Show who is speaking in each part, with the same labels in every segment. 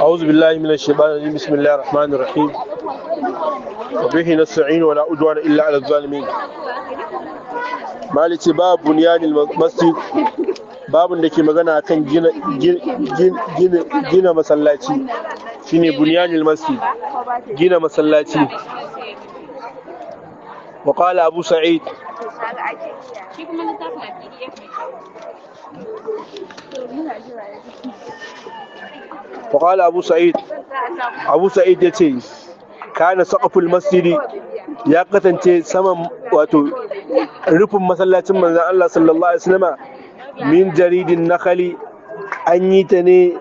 Speaker 1: أعوذ بالله من الشيطان الرجيم. بسم الله الرحمن الرحيم، وبه نستعين ولا عدوان إلا على الظالمين. مالك باب بنيان المسجد، babun da ke magana akan gina masallaci shine bunyanil masjid, gina masallaci. Wa qala Abu Sa'id, wa qala Abu Sa'id, Abu Sa'id yace kana saqaful masjidi, ya kasance saman, wato rufin masallacin manzon Allah sallallahu alaihi wasallama, min jaridin nakali, an yi ta ne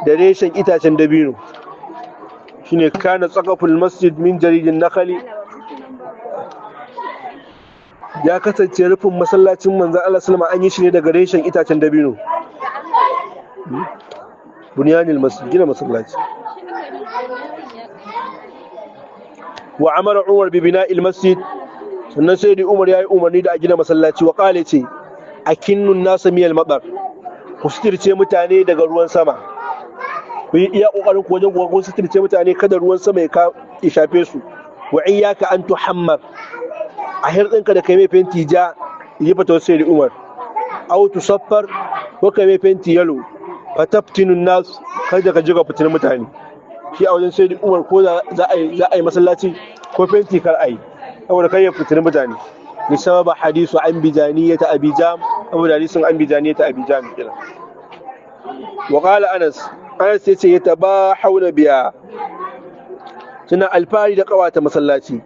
Speaker 1: da reshen itacen dabino. Shine kana tsakaful masjid min jaridin nakali, ya kasance rufin masallacin manzon Allah sallama an yi shi ne daga reshen itacen dabino. Bunyanil masjid, gina masallaci. Wa amara Umar bi bina'il masjid, sannan sai da Umar yayi umarni da a gina masallaci. Wa qala, ce akinnun nasa miyal matsar, ku suturce mutane daga ruwan sama. Ku yi iya kokarin ku wajen ku suturce mutane kada ruwan sama ya shafe su. Wa iyyaka an tuhammar, a hirɗinka da kai mai fenti ja, yi fata sai da Umar, aw tusaffar, ko kai mai fenti yalo, fataftinun nas, kada ka jiga fitin mutane. Shi a wajen sai da Umar, ko za a yi masallaci ko fenti kar a yi, saboda kai ya fitin mutane. بسبب حديث عن بجانية أبي جام، أبو حديث عن بجانية أبي جام كده. وقال أنس، أنس يتباحون بها، سنة الفاري دقوات مسلاتي،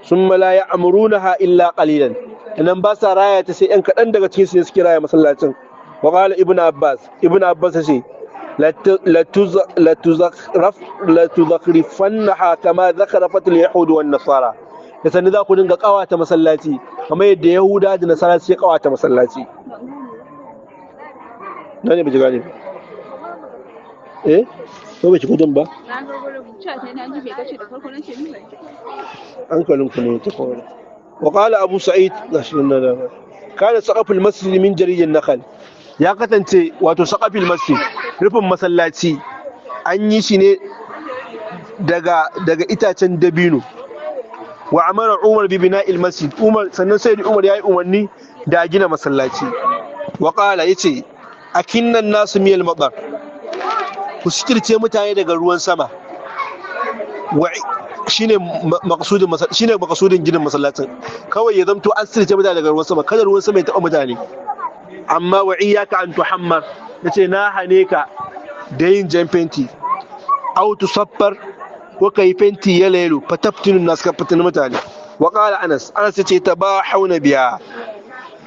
Speaker 1: ثم لا يأمرونها إلا قليلا، إنهم بس راية تسي إنك عندك تكيس يسكي راية مسلاتي. وقال ابن عباس، ابن عباس سي لتزخرفنها كما ذخرفت اليهود والنصارى، da sannu za ku dinga kawata masallaci kamar yadda Yahuda da Nasara suke kawata masallaci. Na ne ba ji gane ba. Eh? Ko ba ki gudun ba? Hankalin ku ne ta kawai. Wa qala Abu Sa'id, gashi nan da kana saqaful masjid min jarijin nakhl, ya kasance wato saqafil masjid, rufin masallaci an yi shi ne daga itacen dabino. Wa amara Umar bi bina'il masjid, Umar sannan sai Umar yayi umarni da gina masallaci. Wa qala, yace akinnan nasu miyal matar, ku sitirce mutane daga ruwan sama. Wa shine maqsudin shine maqsudin ginin masallacin, kawai ya zamto an sitirce mutane daga ruwan sama, kada ruwan sama ya taba mutane. Amma wa iyyaka an tuhammar, yace na hane ka da yin jan fenti, aw tusaffar, ko kai fenti ya lailu, fataftinun nasu, ka fitin mutane. Wa qala Anas, Anas yace tabahuna biya,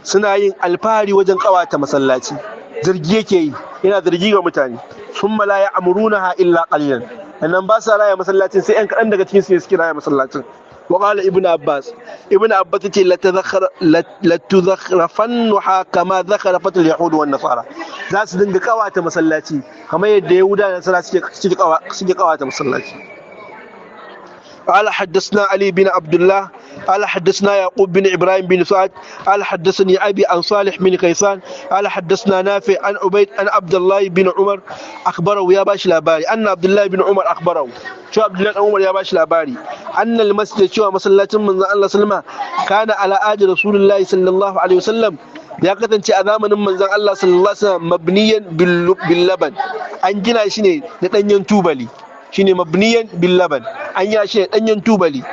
Speaker 1: suna yin alfahari wajen kawata masallaci. Zargi yake yi, yana zargi ga mutane. Summa la ya'murunaha illa qalilan, annan ba sa raya masallacin sai yan kadan daga cikin su ne suke raya masallacin. Wa qala Ibn Abbas, Ibn Abbas yace la tuzakhrafanha kama zakharafat al-yahud wan nasara, za su dinga kawata masallaci kamar yadda Yahuda da Nasara suke kawata masallaci. قال حدثنا علي بن عبد الله، قال حدثنا يعقوب بن إبراهيم بن سعد، قال حدثني أبي عن صالح بن كيسان، قال حدثنا نافع عن عبيد عن عبد الله بن عمر أخبره، يا باش لاباري، أن عبد الله بن عمر أخبره، شو عبد الله بن عمر يا باش لاباري، أن المسجد، شو مسلاة من الله سلمة، كان على آج رسول الله صلى الله عليه وسلم، ya kasance a zamanin manzon Allah sallallahu alaihi wasallam, mabniyan bil laban, an gina shi ne da danyen tubali, shine mabniyan bil laban, an yi shi danyen tubali.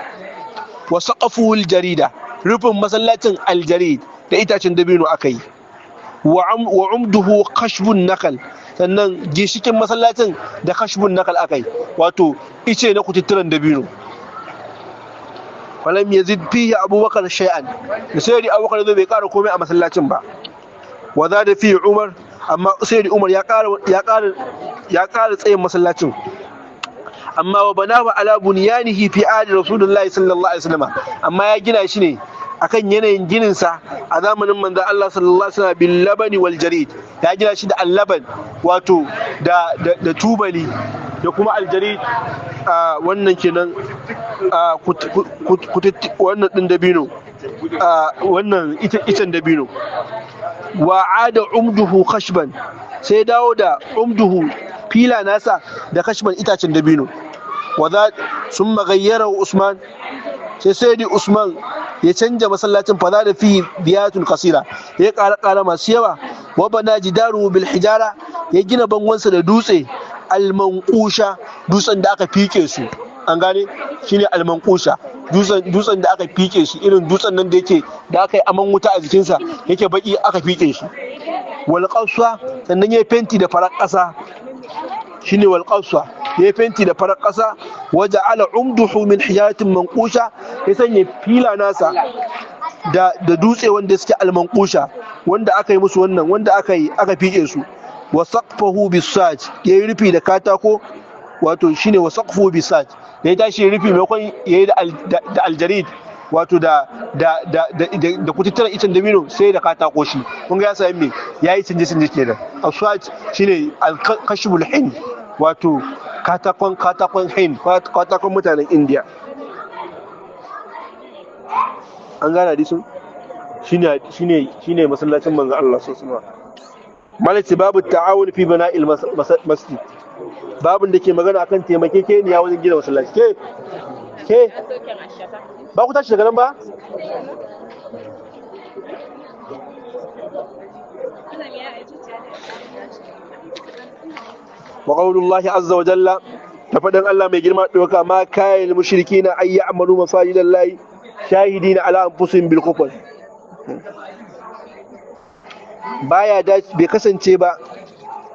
Speaker 1: Wa saqafuhu al jarida, rufin masallacin al jarid, da itacen dabino aka yi. Wa umduhu khashbun nakal, sannan ginshikin masallacin da khashbun nakal aka yi, wato ice na kututturan dabino. Falam yazid fihi Abubakar shay'an, da sai da Abubakar zai bai kara komai a masallacin ba. Wa zada fihi Umar, amma sai da Umar ya kara tsayin masallacin. Amma wa banahu ala bunyanihi fi ali Rasulullahi sallallahu alaihi wasallam, amma ya gina shi ne akan yanayin ginin sa a zamanin manzo Allah sallallahu alaihi wasallam, bil labani wal jarid, ya gina shi da allaban, wato da da tubali, da kuma aljarid, wannan kenan, wannan din dabino, wannan icen dabino. Wa ada umduhu khashban, sai dawo da umduhu. fila nasa da kashman itacen dabino. Wa summa ghayyara Usman, sai sayyidi Usman ya canja masallacin, fa da fi biyatun kasira, ya ƙara ƙara masu yawa. Wa bana jidaru bil hijara, ya gina bangonsa da dutse almanqusha, dutsen da aka fike su, an gane, shine almanqusha, dutsen da aka fike shi, irin dutsen nan da yake da aka yi aman wuta a jikinsa yake baki, aka fike shi. Wal qaswa, sannan ya fenti da farar ƙasa, shine wal qaswa, ya fenti da farar ƙasa. Waje ala umduhu min hijaratin manqusha, ya sanya fila nasa da dutse wanda suke almanqusha, wanda aka yi musu wannan, wanda aka yi aka fike su. Wa saqfahu bisaj, ya yi rufi da katako, wato shine wa saqfuhu bisaj, da ya tashi rufi maimakon ya yi da aljarid, wato da kututturen icen dabino, sai da katako shi. Kun ga ya sami me yayi canje canje kenan. Aswaj shine al-kashbul hind, wato katakon hind, katakon mutanen India. An gane hadisin, shine masallacin manzo Allah sallallahu alaihi wasallam. Malati babu ta'awun fi bana'il masjid, babun da ke magana akan taimakekeniya wajen gina masallaci. Ke ba ku tashi daga nan ba? Wa qaulullahi azza wa jalla, da faɗin Allah mai girma ɗauka, ma kayan mushrikina ay ya'malu masajidallahi shahidina ala anfusihim bil kufr. Baya da bai kasance ba,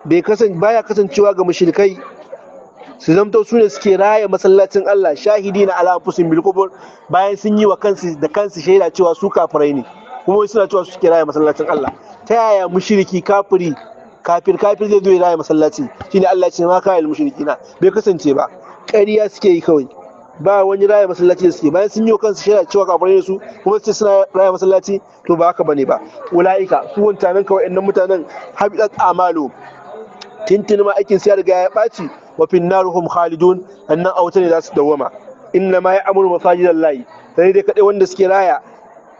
Speaker 1: bai kasance baya kasancewa ga mushrikai su zamto su ne suke raya masallacin Allah, shahidina ala anfusihim bil kufr, bayan sun yi wa kansu da kansu shaida cewa su kafirai ne, kuma suna cewa su suke raya masallacin Allah. Ta yaya mushriki kafiri kafir kafir zai zo ya raya masallaci? Shine Allah ya ce ma kayal mushrikina, bai kasance ba, ƙarya suke yi kawai, ba wani raya masallaci da suke, bayan sun yi wa kansu shaida cewa kafirai ne su, kuma su suna raya masallaci, to ba haka bane ba. Ulaika su wancanan kawai innan mutanen habitat amalu, tintin ma aikin sai riga ya ɓaci, wa fin naruhum khalidun, annan a wuta ne za su dawwama. Inna ma ya'muru masajidallahi, sai dai kadai wanda suke raya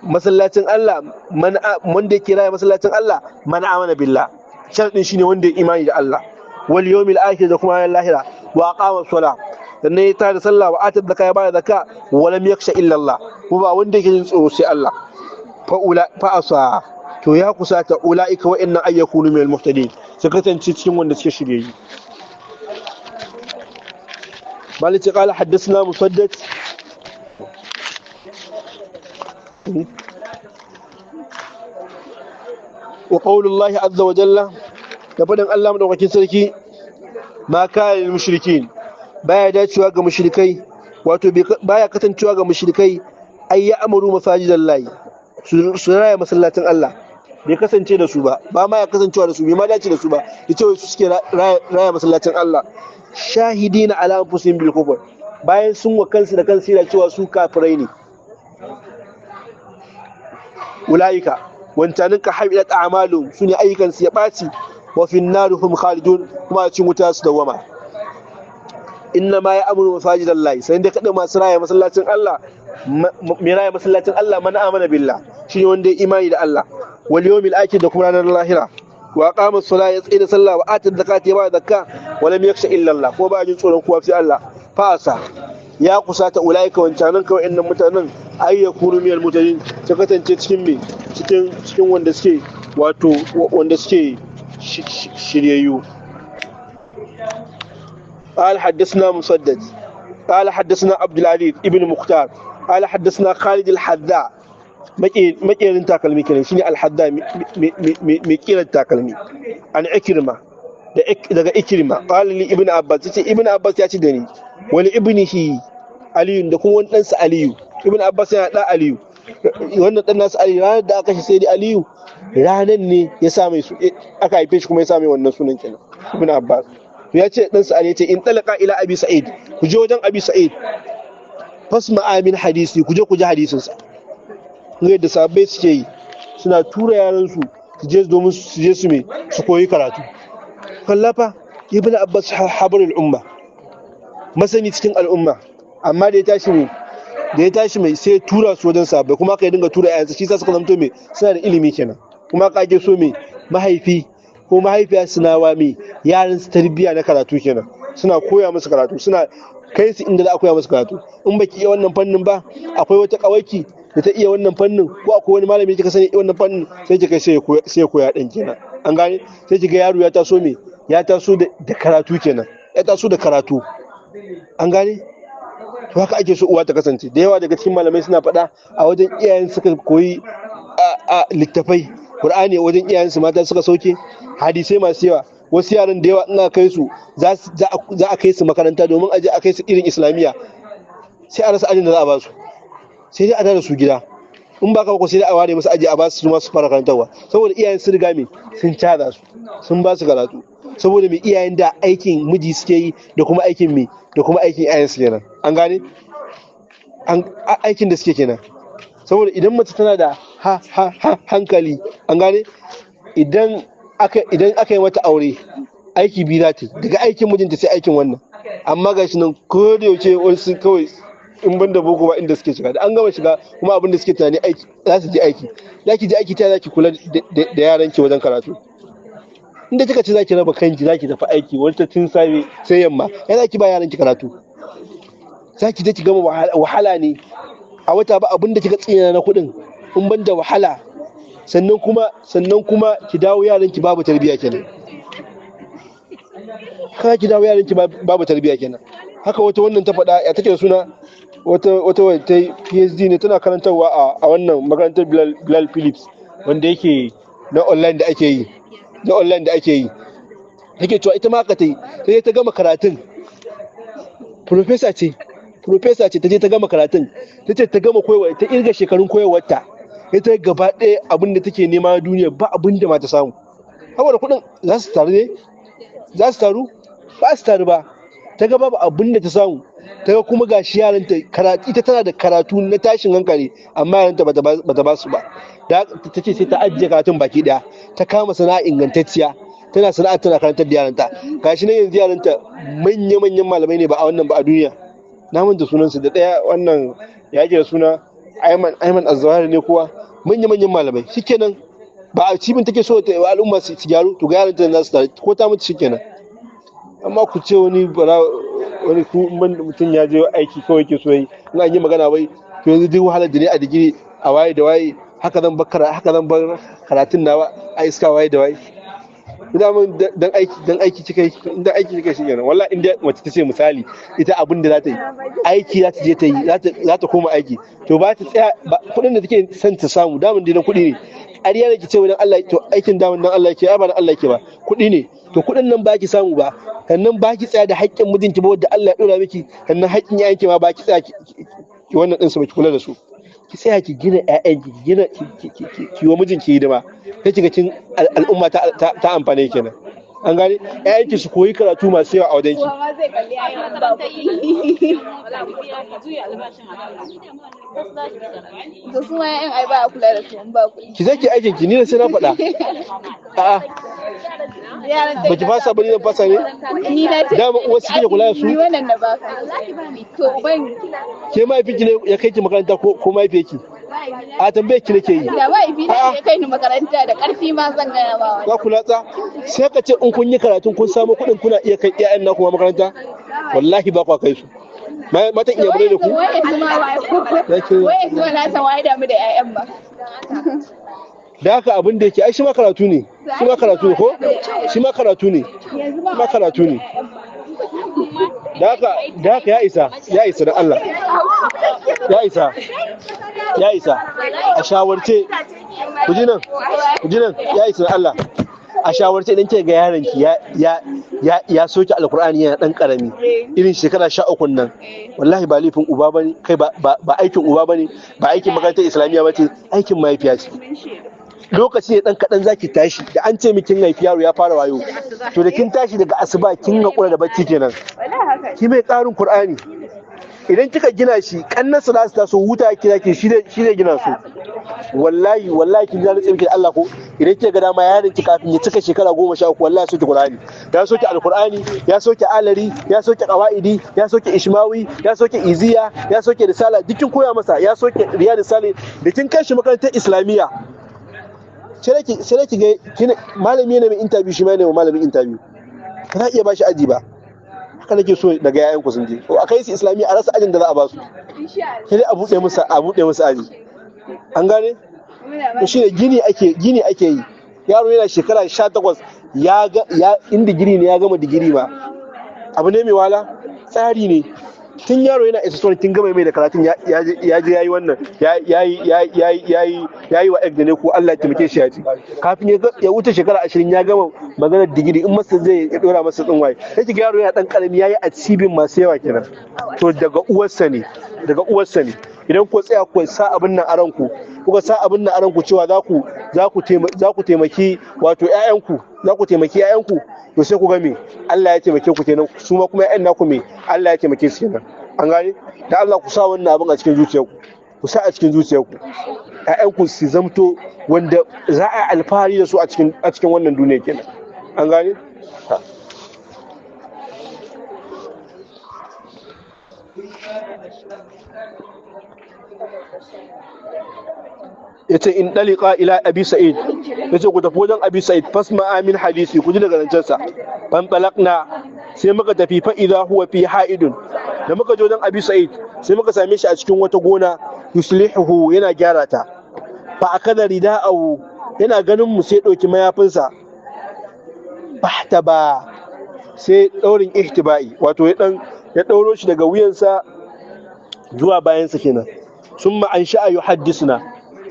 Speaker 1: masallacin Allah, man wanda yake raya masallacin Allah, man amana billah, sharadin shine wanda ya imani da Allah, wal yawmil akhir, da kuma ranar lahira, wa aqama sala, sannan ya tada sallah, wa atar zakka, ya bada zakka, wa lam yakhsha illa Allah, kuma ba wanda yake jin tsoro sai Allah. Fa ula fa asa, to ya kusata ulaika wa inna ayyakunu minal muhtadin, su kasance cikin wanda suke shiryayyu. Malik qala haddathna Musaddad wa qaulullahi azza wa jalla, da faɗin Allah madaukakin sarki, ma kana lil mushrikin, baya dacewa ga mushrikai, wato baya kasancewa ga mushrikai ay ya amuru masajidallahi, su raya masallacin Allah, bai kasance da su ba, ba ma ya kasancewa da su, bai ma dace da su ba, da cewa su suke raya masallacin Allah, shahidina ala anfusihim bil kufr, bayan sun wa kansu da kansu da cewa su kafirai ne. Ulaika wancanin ka habidat a'malu, su ne ayyukan su ya ɓaci, wa fin narihum khalidun, kuma a cikin wuta su dawama. Inna ma ya amuru masajidallahi, sai dai kada masu raya masallacin Allah, mai raya masallacin Allah, man amana billah, shine wanda ya imani da Allah, wal yawmil akhir, da kuma ranar lahira, wa aqama as-salata, ya tsaya da sallah, wa ata zakata, ya ba zakka, wa lam yakhsha illa Allah, ko ba jin tsoron kowa sai Allah. Fa asa, ya kusata ulaika wancanan kawai innan mutanen ay yakunu minal mutadin, su kasance cikin me, cikin wanda suke, wato wanda suke shiryayyu. قال حدثنا مسدد قال حدثنا عبد العزيز ابن مختار قال حدثنا خالد الحذاء، makerin takalmi kenan, shine alhadda, mai kiran takalmi, an ikrima, daga ikrima, qala li ibn abbas, yace ibn abbas ya ce da ni, wali ibnihi aliyu, da kuma wani ɗansa aliyu. Ibn abbas yana da aliyu, wannan ɗan nasu aliyu, ranar da aka shi sai da aliyu, ranar ne ya sa mai aka haife shi, kuma ya sa mai wannan sunan kenan, ibn abbas. To ya ce ɗansa ali, ya ce in talaka ila abi sa'id, ku je wajen abi sa'id, fasma amin hadisi, ku je ku ji hadisinsa. Kun yadda sahabbai suke yi, suna tura yaransu su je domin su je su me su koyi karatu. Kallafa ibn abbas habarul umma, masani cikin al'umma, amma da ya tashi ne, da ya tashi mai sai tura su wajen sahabbai, kuma aka yi dinga tura yayansa, shi sa suka zamto mai suna da ilimi kenan. Kuma aka ake so mai mahaifi ko mahaifiya suna wa me yaran su tarbiyya na karatu kenan, suna koya musu karatu, suna kai su inda za a koya musu karatu. In baki iya wannan fannin ba, akwai wata kawaki da ta iya wannan fannin, ko akwai wani malami kika sani iya wannan fannin, sai kika sai ya koya din kenan. An gane? Sai kiga yaro ya taso me, ya taso da karatu kenan, ya taso da karatu. An gane? To haka ake so uwa ta kasance. Da yawa daga cikin malamai suna faɗa a wajen iyayen suka koyi a littafai Qur'ani, wajen iyayen su mata suka sauke hadisai masu yawa. Wasu yaran da yawa ina kai su za a kai su makaranta domin aje a kai su irin islamiyya, sai a rasa ajin da za a ba su, sai dai a da su gida. In ba ka ko sai dai a ware musu aji a ba su masu fara karantarwa, saboda iyayen sun riga me sun caza su, sun ba su karatu. Saboda me iyayen da aikin miji suke yi da kuma aikin me da kuma aikin iyayen su kenan. An gane? An aikin da suke kenan. Saboda idan mace tana da ha ha ha hankali, an gane, idan aka yi mata aure, aiki biyu za ta yi, daga aikin mijinta sai aikin wannan. Amma gashi nan ko da yaushe wasu kawai in ban da boko ba inda suke shiga, da an gama shiga kuma abin da suke tunani aiki za su je aiki. Za ki je aiki, ta za ki kula da yaran ki wajen karatu? Inda kika ce za ki raba kanki, za ki tafi aiki wata tun safe sai yamma, ya za ki ba yaran ki karatu? Za ki je ki gama wahala ne a wata, ba abin da kika tsina na kuɗin in ban da wahala. Sannan kuma ki dawo yaran ki babu tarbiyya kenan. Haka ki dawo yaran ki babu tarbiyya kenan. Haka wata wannan ta faɗa, ya take da suna, wata ta PhD ne, tana karantarwa a wannan makarantar Bilal Phillips wanda yake na online da ake yi, na online da ake yi. Take cewa ita ma haka ta yi, sai ta gama karatun. Professor ce ta je ta gama karatun, ta ce ta gama koyarwa, ta irga shekarun koyarwarta, ita gaba ɗaya abin da take nema duniya ba abin da ma ta samu. Saboda kuɗin za su taru ne? Za su taru? Ba su taru ba. Ta ga babu abin da ta samu. Ta ga kuma gashi yaranta karatu, ita tana da karatu na tashin hankali, amma yaranta bata ba su ba. Da ta ce sai ta ajiye karatun baki ɗaya, ta kama sana'a ingantacciya, tana sana'a tana karantar da yaranta. Gashi nan yanzu yaranta manya-manyan malamai ne, ba a wannan ba a duniya. Na manta sunansu da ɗaya, wannan ya da suna Ayman Az-Zawahiri ne kuwa, manya-manyan malamai. Shikenan ba a cibin take so ta al'umma su gyaru, to ga yaranta za su tare ko ta mutu shikenan. Amma ku ce wani bara wani ku mutum ya je aiki kawai ke so yi, in an yi magana wai to yanzu duk wahalar da ne a digiri a waye da waye, haka zan bar karatun nawa a iska waye da waye. Ina mun dan aiki kika yi, dan aiki kika shi kenan. Wallahi in dai mace ta ce misali ita abin da za ta yi aiki za ta je ta yi, za ta koma aiki, to ba ta tsaya kuɗin da take son ta samu damun dinan kuɗi ne. Ƙarya ne ki ce dan Allah, to aikin damun dan Allah yake, ai ba dan Allah yake ba, kuɗi ne. To kuɗin nan ba ki samu ba, sannan ba ki tsaya da haƙƙin mijinki ba wanda Allah ya ɗora miki, sannan haƙƙin ƴaƴanki ma ba ki tsaya ki wannan ɗinsu ba, ki kula da su. Ki tsaya ki gina ƴaƴanki, ki gina ki wa mijinki hidima, sai kiga kin al'umma ta amfane kenan. An gane? Ƴaƴanki su koyi karatu masu yawa a wajen ki.
Speaker 2: To su ma ƴaƴan ai ba a kula da su in ba kuɗi.
Speaker 1: Ki zaki aikin ki, ni ne sai na faɗa. A'a. Ba ki fasa ba, ni zan fasa ne?
Speaker 2: Ni na ce.
Speaker 1: Dama uwar su kike kula da su?
Speaker 2: Ni wannan na baka. To uban.
Speaker 1: Ke mahaifinki ne ya kai ki makaranta ko mahaifiyarki? A tambayar ki nake yi.
Speaker 2: Da mahaifina ne ya kai ni makaranta da ƙarfi ma zan gaya ma.
Speaker 1: Za ku latsa? Sai ka ce in kun yi karatun kun samu kuɗin kuna iya kai ƴaƴan naku ma makaranta? Wallahi ba kwa kai su. Matan iyamurai da ku?
Speaker 2: Wai yanzu ma na san waye damu da ƴaƴan ba.
Speaker 1: Da haka abin da yake ai shi ma karatu ne. Shi ma karatu ne ko? Shi ma karatu ne. Shi ma karatu ne. Da haka ya isa, ya isa da Allah. Ya isa. Ya isa. A shawarce ku ji nan, ku ji nan, ya isa da Allah. A shawarce idan kika ga yaron ki ya soke alkur'ani yana dan karami irin shekara 13 nan, wallahi ba laifin uba bane, kai ba aikin uba bane, ba aikin makarantar islamiyya bace, aikin mahaifiya ce. Lokaci ne dan kadan zaki tashi da an ce miki kin haifi yaro ya fara wayo, to da kin tashi daga asuba kin hakura da bacci kenan, ki mai karin qur'ani. Idan kika gina shi kannansa za su taso huta kira ki shi zai gina su. Wallahi wallahi kin ji tsinki da Allah ko idan kika ga dama yaron ki kafin ya cika shekara 13 wallahi soke Qur'ani, ya soke Alqur'ani, ya soke alari, ya soke qawaidi, ya soke ishmawi, ya soke iziya, ya soke risala, duk kin koya masa, ya soke riyadus salihin. Da kin kai shi makarantar islamiyya Sai ki ga malami yana mai interview, shi ma yana malamin interview. Ba za a iya bashi aji ba. Haka nake so daga yayan ku sun je ko akai su islamiyya, a rasa ajin da za a ba su, sai dai a buɗe musu aji. An gane? To shine gini ake, gini ake yi. Yaro yana shekara 18 ya ga ya in digiri ne, ya gama digiri ma. Abu ne mai wala, tsari ne. Tun yaro yana isa son kin gama mai da karatun, ya je yayi wannan, yayi yayi yayi yayi wa da ne ko Allah ya taimake shi, ya ci kafin ya wuce shekara 20 ya gama maganar digiri. In masa zai ya dora masa tsinwaye, sai kiga yaro yana dan karami yayi achieving masu yawa kenan. To daga uwarsa ne, daga uwarsa ne. Idan ku tsaya ku sa abin nan a ranku, kuka sa abin nan a ranku cewa za ku taimaki wato ƴaƴanku, za ku taimaki ƴaƴanku, to sai ku ga me Allah ya taimake ku kenan. Su ma kuma ƴaƴan naku me Allah ya taimake su kenan. An gane? Da Allah ku sa wannan abin a cikin zuciyarku, ku sa a cikin zuciyarku, ƴaƴanku su zamto wanda za a yi alfahari da su a cikin wannan duniya kenan. An gane? Yace in dalika ila Abi Sa'id, yace ku tafi wajen Abi Sa'id, fasma amin hadisi, ku ji daga zancensa. Fan talaqna, sai muka tafi. Fa idza huwa fi ha'idun, da muka je wajen Abi Sa'id sai muka same shi a cikin wata gona, yuslihuhu, yana gyara ta. Fa akada rida'ahu, yana ganin mu sai dauki mayafinsa, ba sai daurin ihtibai, wato ya dan ya dauro shi daga wuyansa zuwa bayansa kenan. Summa an sha'a yuhaddisuna,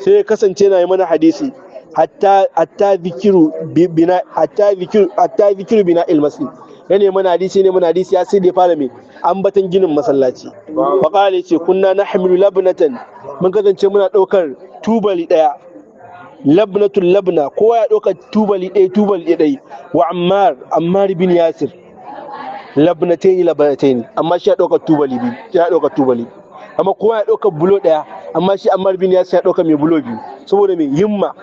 Speaker 1: sai ya kasance na yi mana hadisi hatta zikiru bina, hatta zikiru bina ilmasi. Ya ne mana hadisi, ne mana hadisi, ya sai da ya fara mai ambatan ginin masallaci. Fa qala, yace kunna nahmilu labnatan, mun kasance muna daukar tubali daya, labnatul labna, kowa ya dauka tubali daya, tubali daya. Wa Ammar bin Yasir labnatayn labnatayn, amma shi ya dauka tubali biyu, ya dauka tubali, amma kowa ya dauka bulo daya, amma shi Ammar bin Yasir ya dauka mai bulo biyu, saboda mai himma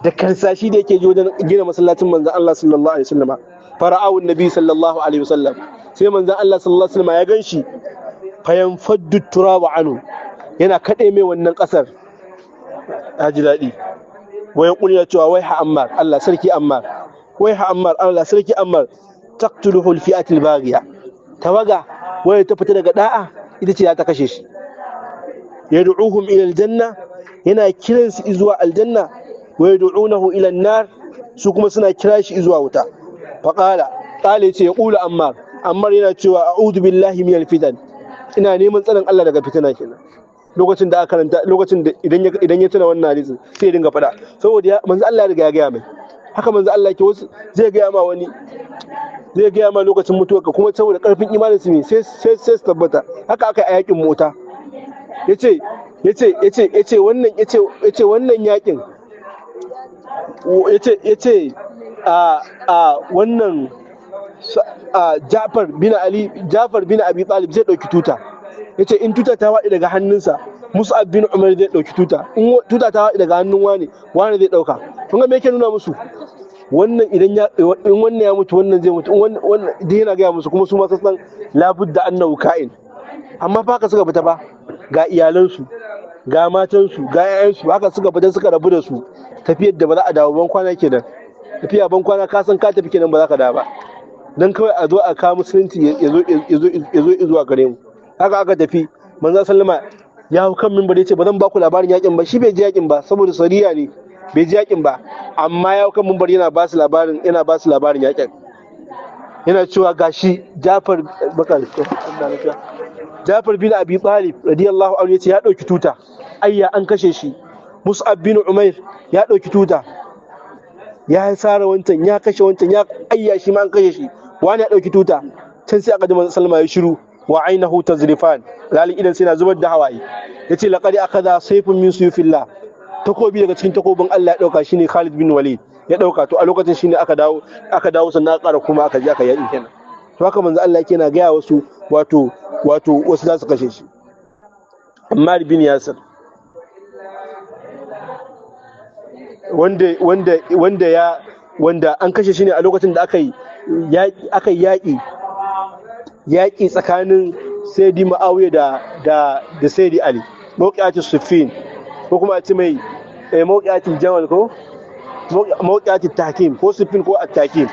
Speaker 1: da karsashi da yake ji wajen gina masallacin manzon Allah sallallahu alaihi wasallam. Fara'ahu nabi sallallahu alaihi wasallam, sai manzon Allah sallallahu alaihi wasallam ya ganshi, fayanfaddu turabu anhu, yana kade mai wannan kasar, ya ji daɗi. Wai ya cewa wai ha Ammar, Allah sarki Ammar, wai ha Ammar, Allah sarki Ammar, taqtuluhu al-fi'atul baghiya, tawaga wai ta fita daga da'a ita ce za ta kashe shi. Yad'uhum ila aljanna, yana kiran su zuwa aljanna, wa yad'unahu ila an-nar, su kuma suna kira shi zuwa wuta. Fa qala qala, yace yaqulu Ammar, Ammar yana cewa a'udhu billahi minal fitan, ina neman tsarin Allah daga fitina kenan. Lokacin da aka karanta, lokacin da idan ya tuna wannan hadisin sai ya dinga faɗa, saboda manzo Allah ya riga ya gaya mai haka. Manzo Allah ke wasu zai gaya ma, wani zai gaya ma lokacin mutuwarka, kuma saboda karfin imanin su ne sai su tabbata. Haka aka yi a yakin mota. Yace yace yace yace wannan yace yace wannan yakin, yace yace a wannan a Ja'far bin Ali, Ja'far bin Abi Talib zai dauki tuta. Yace in tuta ta waɗi daga hannunsa, Mus'ab bin Umar zai dauki tuta. In tuta ta waɗi daga hannun wani, wani zai dauka. Kun ga me yake nuna musu? Wannan idan ya in wannan ya mutu, wannan zai mutu. In wannan dai yana gaya musu, kuma su ma san labudda annahu ka'in. Amma fa haka suka fita ba, ga iyalansu, ga matansu, ga 'ya'yansu, haka suka fita suka rabu da su. Tafiyar da ba za a dawo, ban kwana kenan. Tafiya ban kwana, ka san ka tafi kenan, ba za ka dawo ba. Dan kawai a zo a kawo musulunci ya zo zuwa gare mu. Haka aka tafi. Manzo sallama ya hau kan minbar, ya ce ba zan ba ku labarin yakin ba. Shi bai ji yakin ba saboda sariya ne, bai ji yakin ba, amma ya hau kan minbar yana ba su labarin, yana ba su labarin yakin. Yana cewa gashi Jafar Bakar, Jafar bin Abi Talib radiyallahu anhu, yace ya dauki tuta, ayya an kashe shi. Mus'ab bin Umair ya dauki tuta, ya sare wancan, ya kashe wancan, ya ayya shi ma an kashe shi. Wani ya dauki tuta can, sai aka ji manzo sallama ya shiru, wa ainahu tazrifan, lalin idan sai na zubar da hawaye. Yace laqad akhadha sayfun min suyufillah, takobi daga cikin takobin Allah ya dauka, shine Khalid bin Walid ya dauka. To a lokacin shine aka dawo, aka dawo, sannan aka ƙara kuma aka je aka yaki kenan. To haka manzo Allah yake na gaya wasu, wato wasu za su kashe shi. Ammar bin Yasir, wanda ya wanda an kashe shi ne a lokacin da aka yi yaƙi tsakanin Sayyidi Muawiya da Sayyidi Ali, mawqi'atu Siffin, ko kuma a ce mai mawqi'atul Jamal, ko mawqi'at tahkim ko Siffin ko at-Tahkim.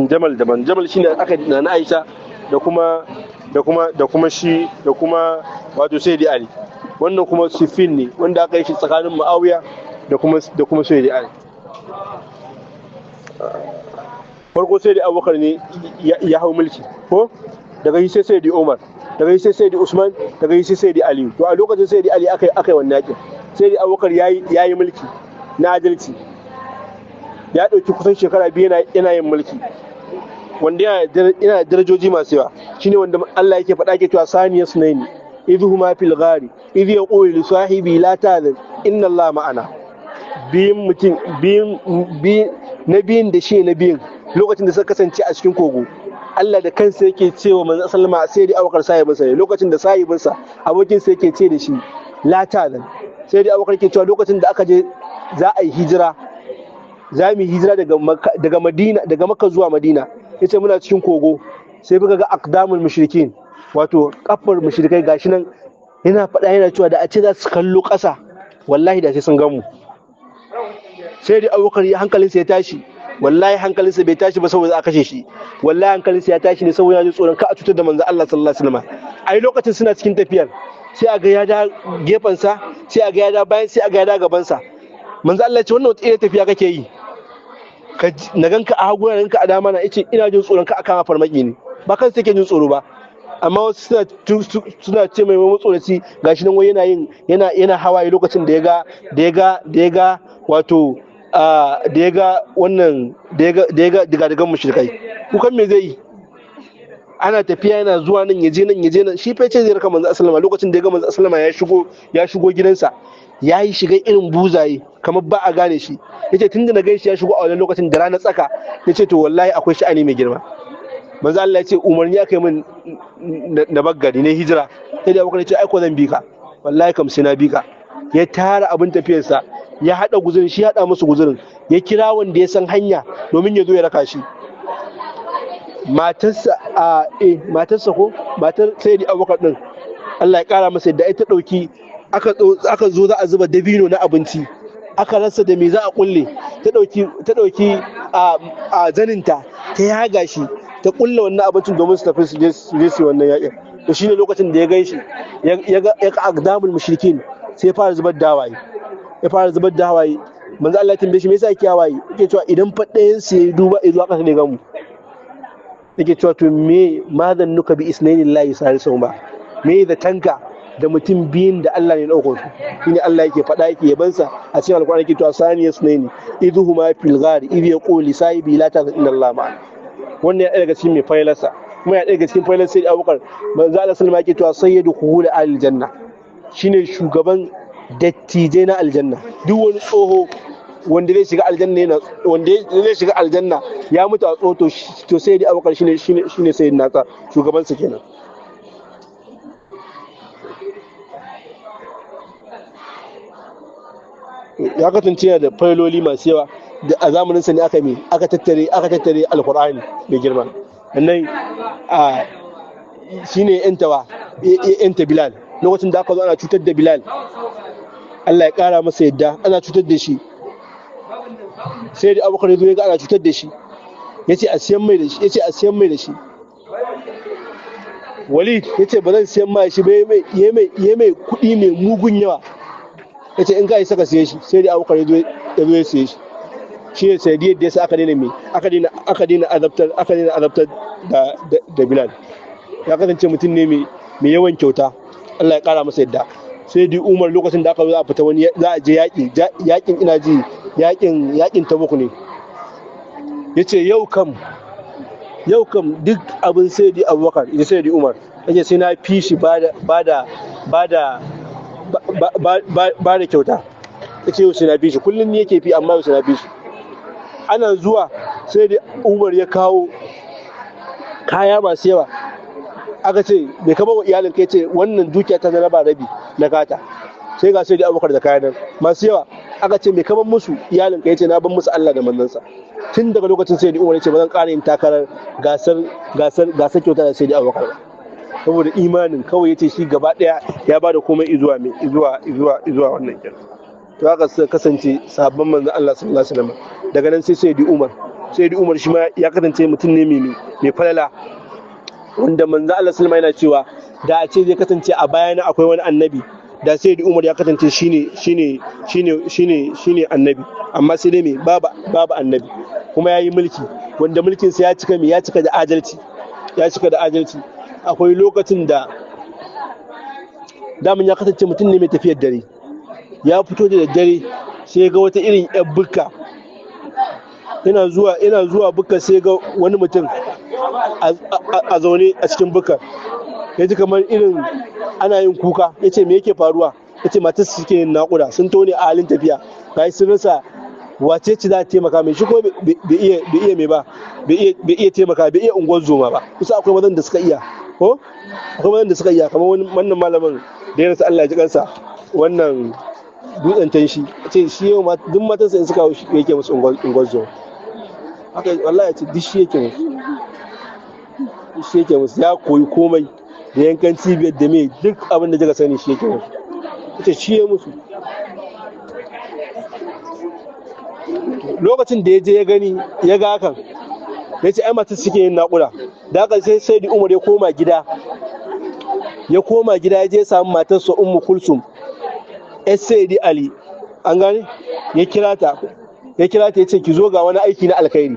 Speaker 1: Jamal daban. Jamal shine aka na Aisha da kuma da kuma da kuma shi da kuma wato Sayyidi Ali. Wannan kuma Siffin ne wanda aka yi shi tsakanin Muawiya da kuma Sayyidi Ali. Farko Sayyidi Abubakar ne ya hau mulki ko, daga shi sai Sayyidi Umar, daga shi sai Sayyidi Usman, daga shi sai Sayyidi Ali. To a lokacin Sayyidi Ali aka yi wannan yakin. Sayyidi Abubakar yayi mulki na adalci, ya ɗauki kusan shekara 2 yana yin mulki wanda yana da darajoji masu yawa. Shine wanda Allah yake faɗa ke cewa saniya sunaini idh huma fil ghari idh yaqulu li sahibi la tahzan inna Allah ma'ana. Biyun mutum biyun na biyun da shi na biyun lokacin da suka kasance a cikin kogo, Allah da kansa yake cewa manzon sallama sai dai Abubakar sahibinsa ne, lokacin da sahibinsa abokin sa yake ce da shi la tahzan. Sai dai Abubakar yake cewa lokacin da aka je za a yi hijira, za mu yi hijira daga Madina, daga Makka zuwa Madina, yace muna cikin kogo sai muka ga aqdamul mushrikin, wato kafar mushrikai gashi nan. Yana faɗa yana cewa da a ce za su kallo ƙasa, wallahi da sai sun gamu. Sai dai Abubakar hankalinsa ya tashi. Wallahi hankalinsa bai tashi ba saboda a kashe shi, wallahi hankalinsa ya tashi ne saboda ya ji tsoron ka a cutar da manzo Allah sallallahu alaihi wasallam. Ai lokacin suna cikin tafiyar sai a ga ya da gefensa, sai a ga ya da bayan, sai a ga ya da gabansa. Manzo Allah ya ce wannan wata irin tafiya kake yi, ka na ganka a hagu, na ganka a dama, na yace ina jin tsoron ka a kama farmaki ne. Ba kansa yake jin tsoro ba, amma wasu suna ce mai matsoraci gashi nan wai yana yin yana hawaye lokacin da ya ga da ya ga da ya ga wato da ya ga wannan da ya ga digadigan mushrikai. Kukan me zai yi? Ana tafiya yana zuwa nan, ya je nan, ya je nan, shi fa ce zai raka manzo sallama. Lokacin da ya ga manzo sallama ya shigo gidansa, ya yi shiga irin buzaye kamar ba a gane shi. Yace tunda na gaishe ya shigo a wannan lokacin da rana tsaka, yace to wallahi akwai sha'ani mai girma. Manzo Allah ya ce umarni aka yi min na baggari ne hijira. Sai da Abubakar ya ce ai ko zan bi ka, wallahi kam sai na bi ka. Ya tara abin tafiyarsa, ya hada guzurin shi, ya hada musu guzurin, ya kira wanda ya san hanya domin ya zo ya raka shi. Matarsa a eh matarsa ko matar Sayyidi Abubakar din, Allah ya kara masa yadda, ita dauki aka zo za a zuba dabino na abinci, aka rasa da me za a kulle. Ta dauki a zaninta ta yaga shi, ta kulle wannan abincin domin su tafi su je su wannan yakin. To shine lokacin da ya gan shi ya ga aqdamul mushrikin, sai ya fara zubar da hawaye, ya fara zubar da hawaye. Manzo Allah ya tambaye shi me yasa yake hawaye? Yake cewa idan fa ɗayan su ya duba zuwa ƙasa ne gamu. Yake cewa to me ma zannuka bi isnaini lillahi salisuhuma, me da tanka da mutum biyun da Allah ne ɗaukar su? Shine Allah yake faɗa yake yabansa a cikin Alƙur'ani, yake cewa saniya sunaini idhuhuma fil ghar idh yaqulu li sahibi la tahzan inna Allah ma'ana. Wannan ya daga cikin mai failarsa, kuma ya daga cikin failar sai Abubakar. Manzo Allah sallama yake cewa sayyidu kuhul aljanna, shine shugaban dattijai na aljanna. Duk wani tsoho wanda zai shiga aljanna, yana wanda zai shiga aljanna ya mutu a tsoho, to sai dai Abubakar shine sayyidin nasa, shugaban sa kenan. Ya kasance yana da failoli masu yawa da a zamanin sa ne aka mi aka tattare Alkur'ani mai girma. Sannan a shine yantawa yanta Bilal lokacin da aka zo ana cutar da Bilal, Allah ya kara masa yadda, ana cutar da shi. Sai da Abubakar ya zo ya ga ana cutar da shi, yace a siyan mai da shi, yace a siyan mai da shi. Walid yace ba zan siyan mai shi ba, ya mai kuɗi mai mugun yawa, yace in ka isa ka siye shi. Sai da Abubakar ya zo ya siye shi. Shi ne sai da yasa aka daina mai aka daina azabtar da Bilal. Ya kasance mutum ne mai yawan kyauta, Allah ya kara masa yadda. Sai di Umar lokacin da aka zo za a fita wani za a je yaƙi, yaƙin ina ji yaƙin Tabuk ne, yace yau kam duk abin sai di Abubakar ya sai di Umar, yace sai na fi shi bada bada bada ba da kyauta. Yace yau sai na fi shi, kullum ni yake fi, amma yau sai na fi shi. Ana zuwa sai da Umar ya kawo kaya masu yawa, aka ce bai kama wa iyalin kai, ce wannan dukiya ta na ba rabi na kata. Sai ga sai da Abubakar da kayan nan masu yawa, aka ce mai kaman musu iyalin kai, ce na ban musu Allah da manzansa. Tun daga lokacin sai da Umar ya ce ba zan ƙara yin takarar gasar kyauta da sai da Abubakar ba, saboda imanin kawai. Ya ce shi gaba ɗaya ya ba da komai izuwa mai izuwa izuwa izuwa wannan kenan. To haka suka kasance sahabban manzon Allah sallallahu alaihi wasallam. Daga nan sai Sayyidi Umar. Sayyidi Umar shi ma ya kasance mutum ne mai falala, wanda manzon Allah sallallahu alaihi wasallam yana cewa da a ce zai kasance a bayana akwai wani annabi, da Sayyidi Umar ya kasance shine shine shine shine shine annabi. Amma sai dai me, babu annabi. Kuma yayi mulki wanda mulkin sa ya cika me, ya cika da adalci, ya cika da adalci. Akwai lokacin da daman ya kasance mutum ne mai tafiyar dare. Ya fito da daddare sai ga wata irin yar bukka. Yana zuwa bukka sai ga wani mutum a zaune a cikin bukkar. Ya ji kamar irin ana yin kuka. Ya ce me yake faruwa? Ya ce matar su suke yin naƙuda, sun tone a halin tafiya, ga sun rasa wace ce za ta taimaka mai. Shi ko bai iya mai ba, bai iya taimaka, bai iya unguwar zoma ba. Kusa akwai mazan da suka iya, ko akwai mazan da suka iya, kamar wannan malamin da ya rasu, Allah ya ji kansa, wannan dutsen tanshi, ce shi yau duk matansa in suka hau shi yake musu unguwar zoma. Haka wallahi ya ce duk shi yake musu, duk shi yake musu. Ya koyi komai da yankan cibiyar da mai duk abin da kika sani shi yake musu. Ita shi ya musu. Lokacin da ya je ya gani ya ga hakan, ya ce ai matar suke yin naƙuda. Da haka sai da Umar ya koma gida, ya koma gida ya je ya samu matarsa Ummu Kulsum Sayyidi Ali, an gane, ya kira ta, ya kira ta ya ce ki zo ga wani aiki na alkhairi,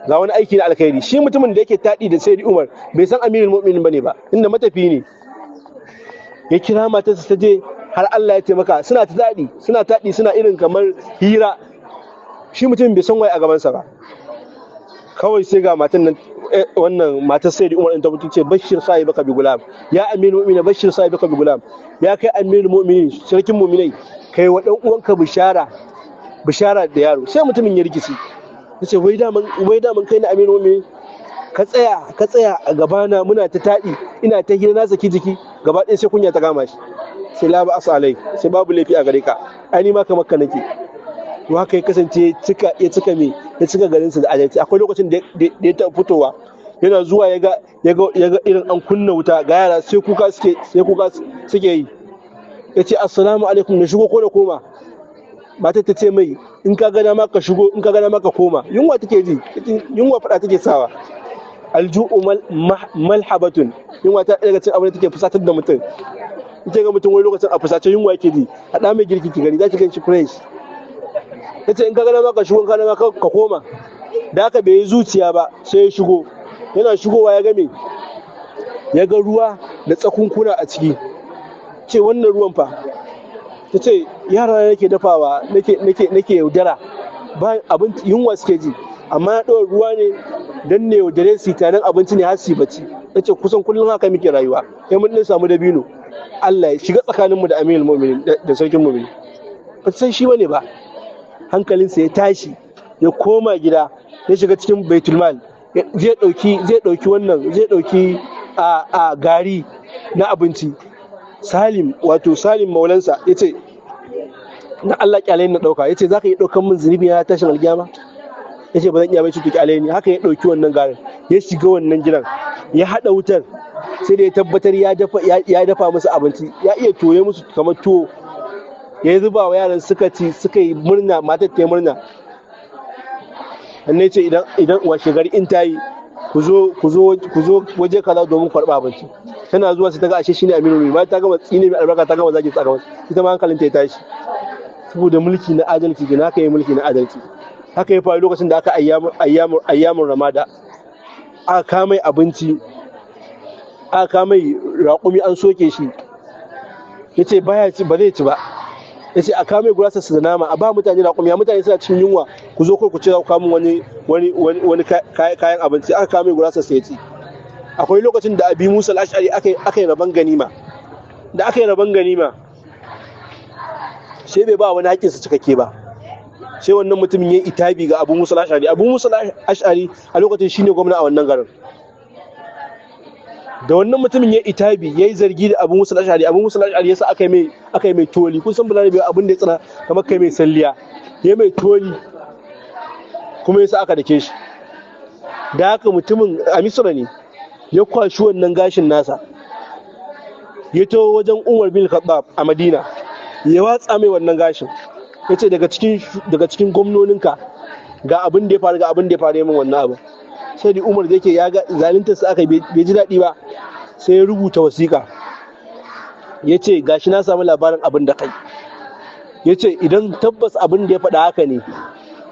Speaker 1: ga wani aiki na alkhairi. Shi mutumin da yake taɗi da Sayyidi Umar bai san Amirul Mu'minin bane ba, inda matafi ne. Ya kira matarsa ta je, har Allah ya taimaka suna ta taɗi, suna taɗi, suna irin kamar hira. Shi mutumin bai san waye a gabansa ba. Kawai sai ga matan nan, wannan matar Sayyidi Umar din ta mutu ce bashir sahibaka bi gulam, ya Amirul Mu'minin, bashir sahibaka bi gulam, ya kai Amirul Mu'minin, sarkin mu'minai, kai wa dan uwanka bishara, bishara da yaro. Sai mutumin ya rikici, yace wai daman kai na Amirul Mu'minin, ka tsaya, ka tsaya a gabana muna ta taɗi, ina ta hira na saki jiki gaba ɗaya. Sai kunya ta kama shi, sai la ba asalai, sai babu laifi a gare ka, ai ni ma kamar ka nake. To haka ya kasance cika, ya cika me, ya cika garin sa da adalci. Akwai lokacin da ya taɓa fitowa, yana zuwa ya ga irin an kunna wuta, ga yara sai kuka suke, sai kuka suke yi. Ya ce assalamu alaikum, na shigo ko na koma? Matar ta ce mai in ka ga dama ka shigo, in ka ga dama ka koma. Yunwa take ji, yunwa fada take sawa. Alju'u malhabatun, yunwa ta daga cikin abin da take fusatar da mutum. Ita ga mutum wani lokacin a fusace yunwa yake ji, a da mai girki ki gani za ki gan shi fresh. Ta ce in ka ga dama ka shigo, in ka ga dama ka koma. Da haka bai yi zuciya ba sai ya shigo. Yana shigowa ya ga me, ya ga ruwa da tsakunkuna a ciki. Ce wannan ruwan fa? Ta ce yara nake dafawa, nake yaudara, ba abinci, yunwa suke ji, amma na ɗora ruwa ne don ne yaudare su tanan abinci ne har su yi bacci. Ta ce kusan kullum haka muke rayuwa, sai mun ɗan samu dabino. Allah ya shiga tsakaninmu da Amirul Mu'minin da sarkin mu'minin. Ba san shi bane ba. Hankalinsa ya tashi, ya koma gida, ya shiga cikin baitul mal, zai ɗauki wannan, zai ɗauki a gari na abinci. Salim, wato Salim maulansa, ya ce na Allah kyale na ɗauka. Ya ce za ka iya ɗaukan min zunubi na tashin alkiyama? Ya ce ba zan iya bai, cuta kyale ni. Haka ya ɗauki wannan garin, ya shiga wannan gidan, ya haɗa wutar, sai da ya tabbatar ya dafa musu abinci, ya iya toye musu kamar tuwo, ya zuba wa yaran suka ci, suka yi murna, matar ta yi murna. Sannan ya ce idan washe gari in ta yi, ku zo, ku zo, ku zo waje kaza domin karɓa abinci. Tana zuwa sai ta ga ashe shine Aminu mai ta gama tsine mai albarka, ta gama zagi tsaka, ita ma hankalinta ya tashi. Saboda mulki na adalci gina, haka yi mulki na adalci. Haka ya faru lokacin da aka ayyamun ramada, aka kamai abinci, aka kamai raƙumi an soke shi. Ya ce baya ci, ba zai ci ba. Ya ce a kamai gurasa su da nama, a ba mutane raƙumi, mutane suna cikin yunwa, ku zo kai ku ce za ku kamun wani kayan abinci. Aka kamai gurasa su ya ci. Akwai lokacin da Abi Musa al-Ash'ari aka yi rabon ganima. Da aka yi rabon ganima, sai bai ba wani haƙƙinsa cikakke ba. Sai wannan mutumin ya itabi ga Abu Musa al-Ash'ari. Abu Musa al-Ash'ari a lokacin shine gwamna a wannan garin. Da wannan mutumin ya itabi, ya yi zargi da Abu Musa al-Ash'ari, Abu Musa al-Ash'ari yasa aka yi mai toli. Kun san Balarabe abin da ya tsana kamar kai mai salliya. Ya mai toli kuma yasa aka dake shi. Da haka mutumin a Misra ne ya kwashi wannan gashin nasa, ya taho wajen Umar bin Khattab a Madina. Ya watsa mai wannan gashin, ya ce daga cikin gwamnoninka ga abin da ya faru, ga abin da ya faru min wannan abu. Sai da Umar da yake ya ga zaluntar sa aka, bai ji daɗi ba, sai ya rubuta wasiƙa, ya ce gashi na samu labarin abin da kai. Ya ce idan tabbas abin da ya faɗa haka ne,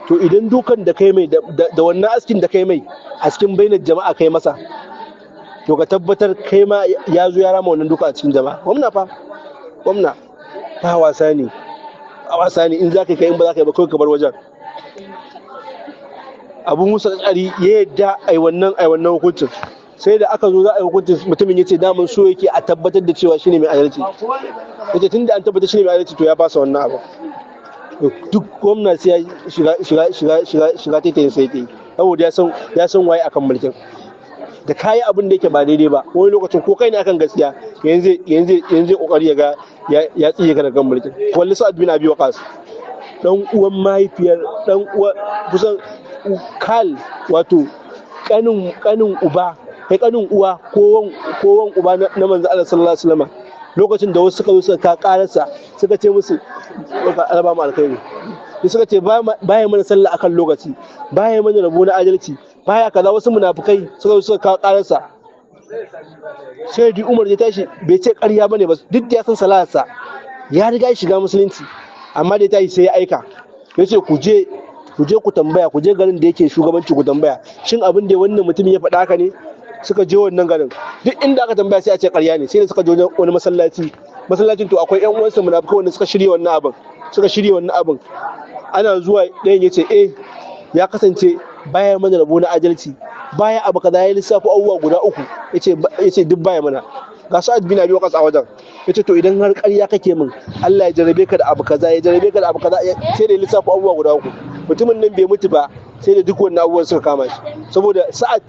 Speaker 1: to idan dukan da kai mai da wannan askin da kai mai a cikin bainar jama'a kai masa, to ka tabbatar kai ma ya zo ya rama wannan duka a cikin jama'a. Gwamna fa, gwamna ba wasa ne, a wasa ne. In za ka kai, in ba za ka yi ba, kawai ka bar wajen. Abu Musa Tsari ya yadda ai wannan hukuncin. Sai da aka zo za a yi hukuncin, mutumin ya ce daman so yake a tabbatar da cewa shine mai adalci. Yace tunda an tabbatar shine mai adalci, to ya fasa wannan abu. Duk gwamna sai ya shiga shiga shiga shiga shiga taitayin sai yake, saboda ya san waye akan mulkin. Da kayi abin da yake ba daidai ba, wani lokacin ko kai ne akan gaskiya, yanzu kokari ya ga ya tsiye ka daga mulkin. Walli Sa'ad bin Abi Waqas, dan uwan mahaifiyar, dan uwa kusan kal, wato kanin uba, kai kanin uwa ko wan uba na manzo Allah sallallahu alaihi wasallam. Lokacin da wasu suka zo suka ka kararsa, suka ce musu alaba mu alkhairi, suka ce baya mana sallah akan lokaci, baya mana rabo na adalci, baya kaza. Wasu munafukai suka zo suka kawo kararsa. Sai di Umar ya tashi, bai ce ƙarya bane ba, duk da ya san salarsa, ya riga shiga musulunci. Amma da ya tashi sai ya aika, ya ce ku je, ku je ku tambaya, ku je garin da yake shugabanci ku tambaya, shin abin da wannan mutumin ya faɗa haka ne? Suka je wannan garin, duk inda aka tambaya sai a ce ƙarya ne. Sai da suka je wani masallaci, masallacin to akwai ƴan uwansa munafukai wanda suka shirya wannan abin, suka shirya wannan abin. Ana zuwa, ɗayan ya ce eh, ya kasance baya mana rabo na adalci, baya abu kaza. Ya lissafo abubuwa guda uku, yace duk baya mana. Ga Sa'ad bin Abi Waqas a wajen. Yace to idan har ƙarya kake min, Allah ya jarabe ka da abu kaza, ya jarabe ka da abu kaza. Sai da ya lissafo abubuwa guda uku. Mutumin nan bai mutu ba sai da duk wannan abubuwan suka kama shi, saboda Sa'ad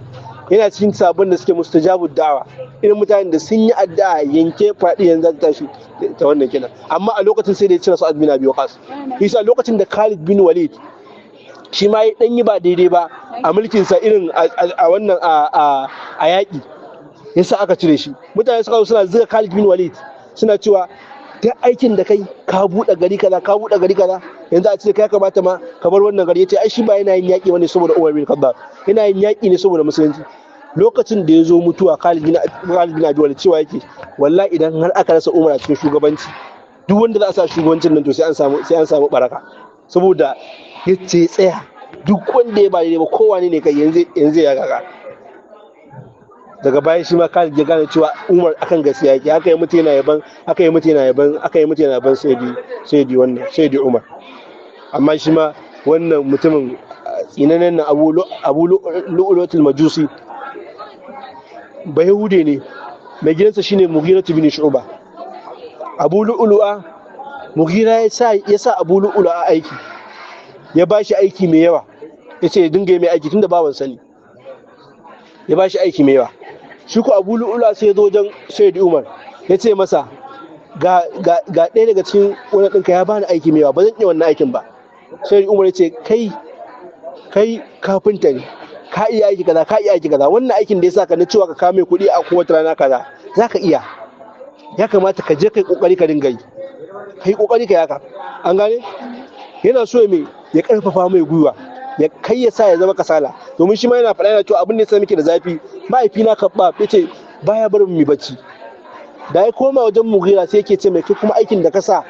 Speaker 1: yana cikin sabon da suke mustajabud da'awa, irin mutanen da sun yi addu'a yanke faɗi yanzu ta tashi ta wannan kenan. Amma a lokacin sai da ya cire Sa'ad bin Abi Waqas. Isa lokacin da Khalid bin Walid shi ma ya dan yi ba daidai ba a mulkin sa, irin a wannan a yaƙi, yasa aka cire shi. Mutane suka zo suna zuga Khalid bin Walid, suna cewa duk aikin da kai, ka buɗe gari kaza, ka buɗe gari kaza, yanzu a ce kai kamata ma ka bar wannan gari. Yace ai shi ba yana yin yaƙi bane saboda Umar bin Khattab, yana yin yaƙi ne saboda musulunci. Lokacin da ya zo mutuwa, Khalid bin Abi Walid cewa yake wallahi idan har aka rasa Umar a cikin shugabanci, duk wanda za a sa shugabancin nan to sai an samu baraka. Saboda yace tsaya duk wanda ya ba daidai ba, kowane ne kai, yanzu ya gaga. Daga baya shi ma Khalid ya gane cewa Umar akan gaskiya yake. Haka ya mutu yana yaban, haka ya mutu yana yaban, aka yi mutu yana yaban sayyidi wannan sayyidi Umar. Amma shi ma wannan mutumin tsinannen nan, Abu Lu'lu'atul Majusi, ba Yahude ne, mai gidansa shine Mughira bin Shu'ba. Abu Lu'lu'a, Mughira ya sa Abu Lu'lu'a aiki, ya ba shi aiki mai yawa, ya ce ya dinga mai aiki tunda bawan sani, ya ba shi aiki mai yawa. Shi ko Abu Lu'lu'a sai ya zo wajen Sayyidi Umar, ya ce masa ga ɗaya daga cikin wani ɗinka ya bani aiki mai yawa, ba zan iya wannan aikin ba. Sayyidi Umar ya ce kai kafinta ne, ka iya aiki kaza, ka iya aiki kaza, wannan aikin da ya saka na cewa ka kame kuɗi a kowace rana kaza, za ka iya. Ya kamata ka je kai kokari ka dinga yi, kai kokari ka yaka. An gane yana so mai ya karfafa mai gwiwa, ya kai ya sa ya zama kasala, domin shi ma yana faɗa, yana cewa abin da ya sa muke da zafi, mahaifina Kabba ya ce baya barin mu bacci. Da ya koma wajen Mugira, sai yake ce mai kai kuma aikin da ka sa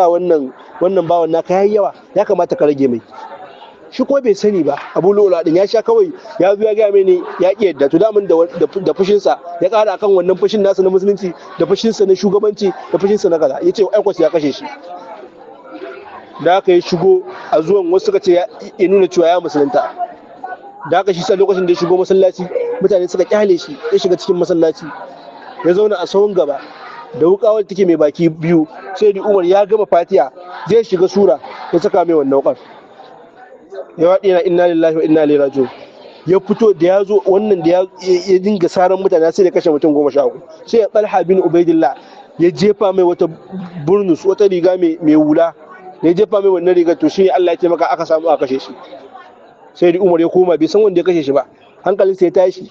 Speaker 1: wannan bawan naka yayi yawa, ya kamata ka rage mai. Shi kuma bai sani ba, Abu Lola din ya sha kawai, ya zo ya gaya mai ne, ya ki yadda. To damun da fushinsa ya ƙara akan wannan fushin nasa na musulunci, da fushinsa na shugabanci, da fushinsa na kaza, ya ce aikwas ya kashe shi. Da aka yi shigo a zuwan wasu suka ce ya nuna cewa ya musulunta. Da aka shi sa lokacin da ya shigo masallaci, mutane suka kyale shi, ya shiga cikin masallaci, ya zauna a sahun gaba da wuka wadda take mai baki biyu. Sai da Umar ya gama Fatiha zai shiga sura, ya saka mai wannan wukar, ya waɗi yana inna lillahi wa inna ilaihi raji'un. Ya fito, da ya zo wannan da ya dinga saran mutane, sai da kashe mutum 13. Sai ya Talha bin Ubaidillah ya jefa mai wata burnus, wata riga mai wula. Ya jefa mai wannan rigar, to shi Allah ya taimaka aka samu aka kashe shi. Sai da Umar ya koma, bai san wanda ya kashe shi ba. Hankalinsa ya tashi,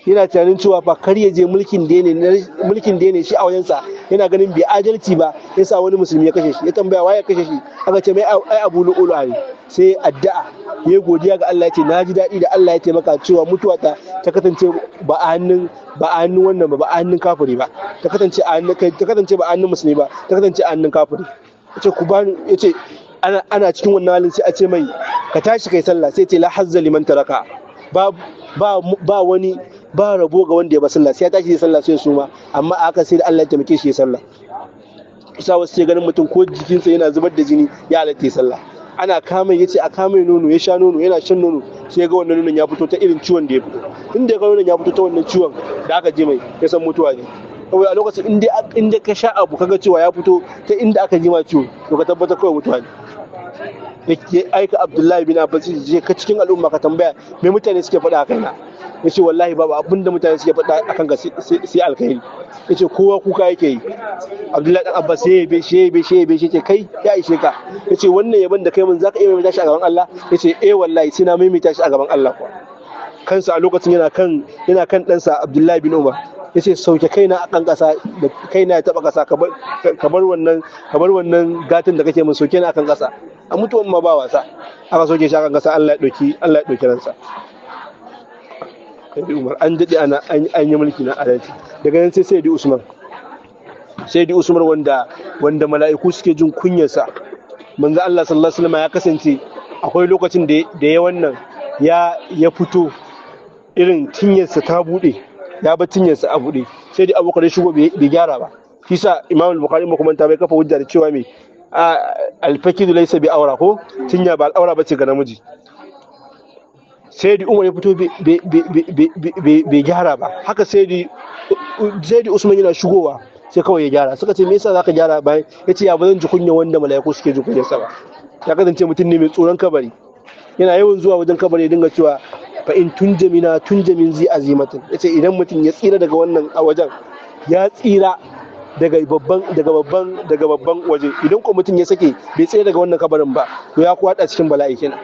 Speaker 1: yana tunanin cewa fa kar ya je mulkin da ne shi a wajensa Yana ganin bai adalci ba yasa wani musulmi ya kashe shi. Ya tambaya waye ya kashe shi, aka ce mai ai Abu Lu'lu'a ne. Sai addu'a ya godiya ga Allah, ya ce na ji daɗi da Allah ya taimaka cewa mutuwa ta ta kasance ba a hannun ba a hannun wannan ba, ba a hannun kafiri ba, ta kasance a hannun kai, ta kasance ba a hannun musulmi ba, ta kasance a hannun kafiri. Yace ku bani, yace ana cikin wannan halin sai a ce mai ka tashi kai sallah, sai ce la hazza liman taraka, ba ba ba wani ba rabo ga wanda ya ba sallah. Sai ya tashi ya sallah sai suma, amma a haka sai da Allah ya taimake shi ya sallah. Isa wasu sai ganin mutum ko jikinsa yana zubar da jini ya halatta ya sallah. Ana kama, yace a kama nono, ya sha nono, yana shan nono sai ga wannan nonon ya fito ta irin ciwon da ya fito. Inda ya ga nonon ya fito ta wannan ciwon da aka ji mai, ya san mutuwa ne. Saboda a lokacin inda ka sha abu kaga cewa ya fito ta inda aka ji ma ciwo, to ka tabbatar kawai mutuwa ne. Ya aika Abdullahi bin Abbas, je ka cikin al'umma ka tambaya me mutane suke faɗa a kaina. Yace wallahi babu abin da mutane suke faɗa akan ka sai alkhairi. Yace kowa kuka yake yi. Abdullahi dan Abbas ya yabe shi, ya yabe shi, ya yabe shi, yace kai ya ishe ka. Yace wannan yaban da kai mun zaka iya maimaita shi a gaban Allah? Yace eh wallahi sai na maimaita shi a gaban Allah. Kuwa kansa a lokacin yana kan ɗansa Abdullahi bin Umar, yace sauke kaina a kan ƙasa da kaina ya taɓa ƙasa, ka bar wannan gatan da kake min, sauke ni akan ƙasa. A mutuwan ma ba wasa, aka soke shi akan ƙasa. Allah ya ɗauki ransa. Sai Umar an daɗe ana an yi mulki na adalci. Daga nan sai Sayyidi Usman, Sayyidi Usman wanda mala'iku suke jin kunyarsa. Manzo Allah sallallahu alaihi wasallam ya kasance akwai lokacin da ya wannan ya fito irin cinyarsa ta bude, ya bar cinyarsa a bude. Sai dai Abubakar ya shigo bai gyara ba. Shi sa Imam Bukhari ba kuma ta bai kafa hujja da cewa me alfakidu laysa bi aura, ko cinya ba al'aura bace ga namiji. Sai dai Umar ya fito bai gyara ba. Haka sai dai Usman yana shigowa sai kawai ya gyara. Suka ce me yasa zaka gyara? Bayan yace ya bazan ji kunya wanda mala'iku suke ji kunyarsa ba. Ya kasance mutum ne mai tsoron kabari, yana yawan zuwa wajen kabari ya dinga cewa fa in tunjamina tunjamin zi azimatin. Yace idan mutum ya tsira daga wannan a wajen, ya tsira daga babban waje. Idan ko mutum ya sake bai tsira daga wannan kabarin ba, to ya kwada cikin bala'i kenan.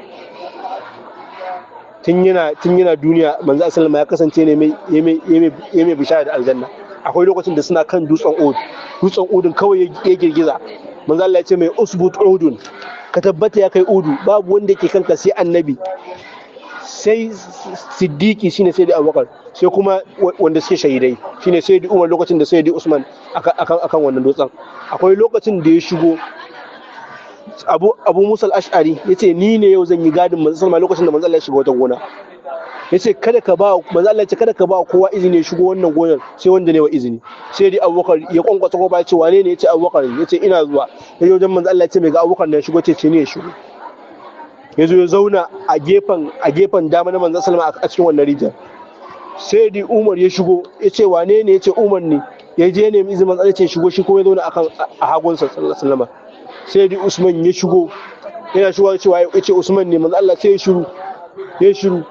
Speaker 1: Tun yana duniya manzo sallama ya kasance ne mai ya mai bishara da aljanna. Akwai lokacin da suna kan dutsen Uhud, dutsen Uhudun kawai ya girgiza. Manzo Allah ya ce mai usbut Uhudun, ka tabbata ya kai Uhudu, babu wanda yake kanka sai annabi, sai siddiqi shine sai da Abubakar, sai kuma wanda suke shahidai shine sai da Umar. Lokacin da sai da Usman akan wannan dutsen, akwai lokacin da ya shigo Abu Musa al-Ash'ari yace ni ne yau zan yi gadin manzo sallama. Lokacin da manzo Allah ya shiga wata gona, yace kada ka ba manzo Allah, yace kada ka ba kowa izini ya shigo wannan gonar sai wanda ne wa izini. Sai dai Abubakar ya kwankwasa ko ba, yace wane ne? Yace Abubakar. Yace ina zuwa. Yaje wajen manzo Allah, yace mai ga Abubakar ne ya shigo, ce ne ya shigo. Ya zo ya zauna a gefen dama na manzo sallama a cikin wannan rijiyar. Sai dai Umar ya shigo, yace wane ne? Yace Umar ne. Ya je ne izinin manzo Allah, yace shigo. Shi kuma ya zauna akan a hagunsa sallallahu alaihi wasallam. Sai dai Usman ya shigo, yana shigo cewa yace Usman ne. Manzo Allah sai ya shiru, ya shiru,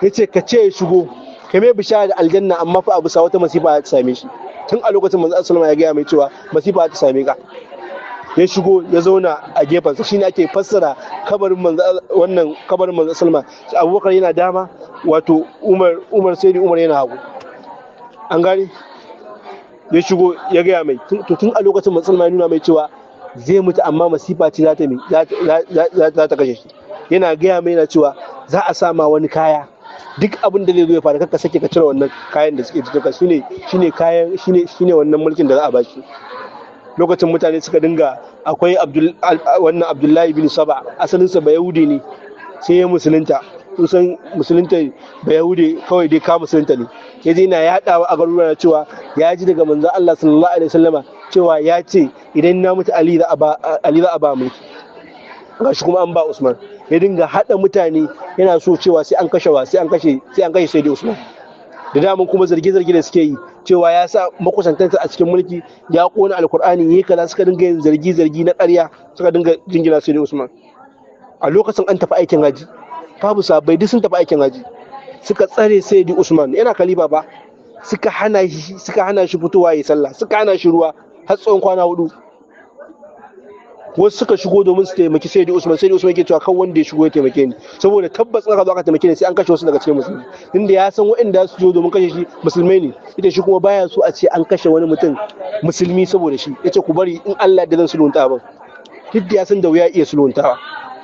Speaker 1: yace ka ce ya shigo, ka mai bishara da aljanna, amma fa abu sa wata masifa ta same shi. Tun a lokacin manzo sallama ya gaya mai cewa masifa ta same ka. Ya shigo ya zauna a gefensa. Shine ake fassara kabarin manzo, wannan kabarin manzo sallama, Abubakar yana dama, wato Umar, sai dai Umar yana hagu. An gane? Ya shigo ya gaya mai. To tun a lokacin manzo sallama ya nuna mai cewa zai mutu, amma masifa ce za ta kashe shi. Yana gaya mai yana cewa za a sama wani kaya, duk abin da zai zo ya faru kakka sake ka cire wannan kayan da suke jikinka. Shine kayan, shine wannan mulkin da za a bashi. Lokacin mutane suka dinga akwai wannan Abdullahi bin Saba, asalinsa ba Yahudi ne, sai ya musulunta. Kusan musulunta ba Yahudi kawai dai ka musulunta ne. Ya je yana yaɗawa a garuruwa cewa ya ji daga manzon Allah sallallahu alaihi wasallama cewa ya ce idan na mutu Ali za a ba mulki, gashi kuma an ba Usman. Ya dinga haɗa mutane yana so cewa sai an kashe wa sai an kashe sai an kashe sai dai Usman. Da daman kuma zarge-zarge da suke yi cewa ya sa makusantansa a cikin mulki, ya kona alkur'ani, yayi kaza, suka dinga yin zargi-zargi na ƙarya, suka dinga jingina sai dai Usman. A lokacin an tafi aikin haji, babu sahabbai, duk sun tafi aikin haji. Suka tsare sai dai Usman yana kaliba ba, suka hana shi fitowa yi sallah, suka hana shi ruwa har tsawon kwana 4. Wasu suka shigo domin su taimaki Sayyidi Usman. Sayyidi Usman yake cewa kan wanda ya shigo ya taimake ni, saboda tabbas in aka zo aka taimake ni sai an kashe wasu daga cikin musulmi, inda ya san waɗanda su zo domin kashe shi musulmai ne. Ita shi kuma baya so a ce an kashe wani mutum musulmi saboda shi. Yace ku bari, in Allah da zan sulhunta abin, duk da ya san da wuya iya sulhuntawa,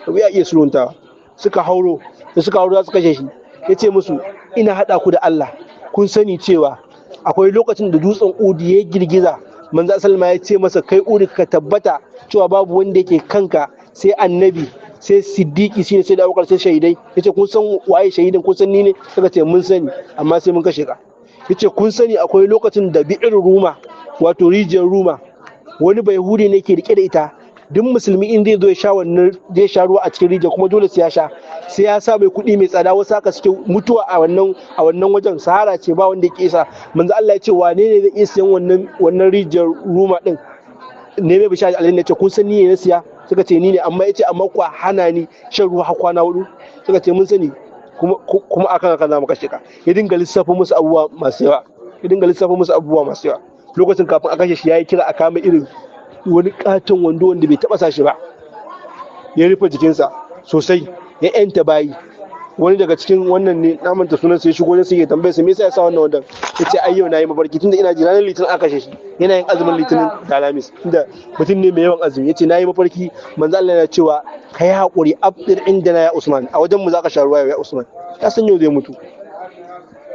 Speaker 1: da wuya iya sulhuntawa. Suka hauro, da suka hauro za su kashe shi, yace musu ina hada ku da Allah, kun sani cewa akwai lokacin da dutsen Udi ya girgiza. Manzo Salma ya ce masa, kai Udi, ka tabbata cewa babu wanda yake kanka sai annabi, sai siddiqi, shine sai da Abubakar, sai shahidai. Yace kun san waye shahidin? Kun san ni ne? Suka ce mun sani, amma sai mun kashe ka. Yace kun sani akwai lokacin da Bi'ir Ruma, wato rijiyar Ruma, wani Bayahudi ne ke rike da ita. Duk musulmi in zai zo ya sha wannan, zai sha ruwa a cikin rijiya, kuma dole sai ya sha, sai ya sa mai kuɗi mai tsada. Wasu haka suke mutuwa a wannan wajen. Sahara ce, ba wanda yake isa. Manzo Allah ya ce wane ne zai iya siyan wannan rijiyar Ruma din ne? Mai bishara aljanna ce, kun san ni ne na siya? Suka ce ni ne. Amma yace amma ku hana ni shan ruwa har kwana 4. Suka ce mun sani, kuma akan haka za mu kashe ka. Ya dinga lissafa musu abubuwa masu yawa, ya dinga lissafa musu abubuwa masu yawa. Lokacin kafin a kashe shi, yayi kira a kama irin wani katon wando wanda bai taba sa shi ba, ya rufe jikinsa sosai, ya yanta bayi. Wani daga cikin wannan ne, na manta sunan, sai shigo sai ya tambaye sa me yasa ya sa wannan wandon. Yace ai yau nayi mafarki, tunda ina ji ranar Litinin aka kashe shi, yana yin azumin Litinin da Alhamis, tunda mutum ne mai yawan azumi. Yace nayi mafarki manzo Allah yana cewa kai hakuri, abdir indana ya Usman, a wajen mu zaka sha ruwa ya Usman. Ya san yau zai mutu.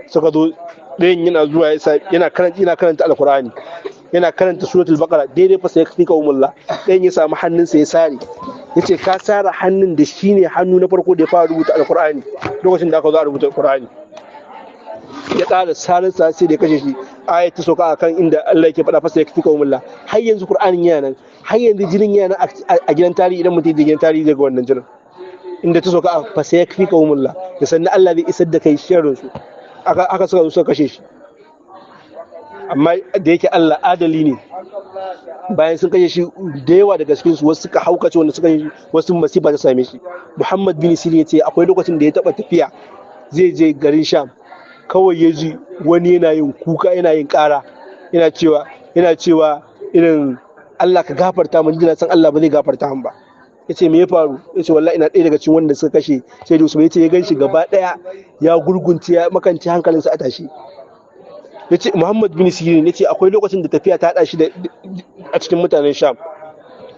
Speaker 1: Suka zo, ɗayan yana zuwa yana karanta Alkur'ani, yana karanta Suratul Baqara, daidai fa sai fika umulla, ɗayan ya samu hannunsa ya sare. Yace ka sare hannun da shine hannu na farko da ya fara rubuta Alkur'ani lokacin da aka zo a rubuta Alkur'ani. Ya ƙara sarinsa sai da ya kashe shi. Ayat ta sauka akan inda Allah yake faɗa fa sai fika umulla. Har yanzu Qur'anin yana nan, har yanzu jinin yana nan a gidan tarihi. Idan mutum ya gidan tarihi zai ga wannan jinin inda ta sauka a fa sai fika umulla, da sannan Allah zai isar da kai sharrin su. Aka suka zo suka kashe shi. Amma da yake Allah adali ne, bayan sun kashe shi, da yawa daga cikin su wasu suka haukace, wanda suka kashe shi, wasu masifa ta same shi. Muhammad bin Sirin ya ce akwai lokacin da ya taba tafiya zai je garin Sham, kawai ya ji wani yana yin kuka, yana yin ƙara, yana cewa irin Allah ka gafarta mun, jina san Allah ba zai gafarta mun ba. Yace me ya faru? Yace wallahi ina ɗaya daga cikin wanda suka kashe sai da Usman. Yace ya ganshi gaba ɗaya ya gurgunce, ya makance, hankalinsa a tashi. Yace Muhammad bin Sirin yace akwai lokacin da tafiya ta hada shi da a cikin mutanen Sham.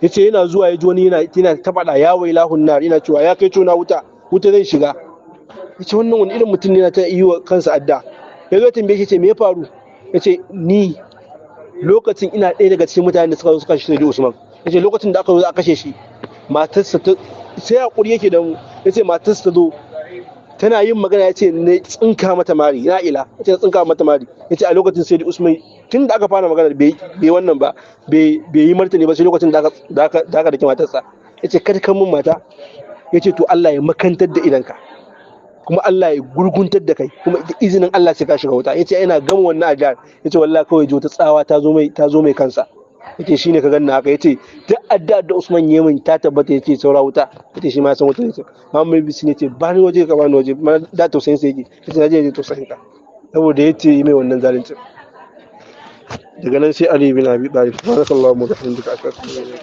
Speaker 1: Yace yana zuwa ya ji wani yana ta faɗa ya wailahun nar, yana cewa ya kai cona wuta, wuta zai shiga. Yace wannan wani irin mutum ne na ta yi wa kansa adda. Ya zo tambaye shi, ce me ya faru? Yace ni lokacin ina ɗaya daga cikin mutanen da suka zo suka kashe Usman. Yace lokacin da aka zo a kashe shi, matarsa ta sai hakuri yake da mu. Yace matarsa ta zo tana yin magana, yace ne tsinka mata mari na ila, yace tsinka mata mari. Yace a lokacin sai Usman tun da aka fara magana bai wannan ba, bai yi martani ba, sai lokacin da aka da aka dake matarsa. Yace kada kan mun mata. Yace to Allah ya makantar da idanka, kuma Allah ya gurguntar da kai, kuma da izinin Allah sai ka shiga wuta. Yace ina gama wannan addu'ar, yace wallahi kawai ji wata tsawa ta zo mai kansa. Yace shine ka ganna haka. Yace duk addu'ar da Usman ya min ta tabbata. Yace saura wuta. Yace shi ma ya san wuta. Yace Muhammad Bisi ne, yace ba ni waje, ka ba ni waje ma da tausayin sa yake. Yace na je tausayin ka saboda yace mai wannan zalunci. Daga nan sai Ali bin Abi Talib. Subhanakallahumma wa bihamdika, ashhadu an la ilaha illa anta.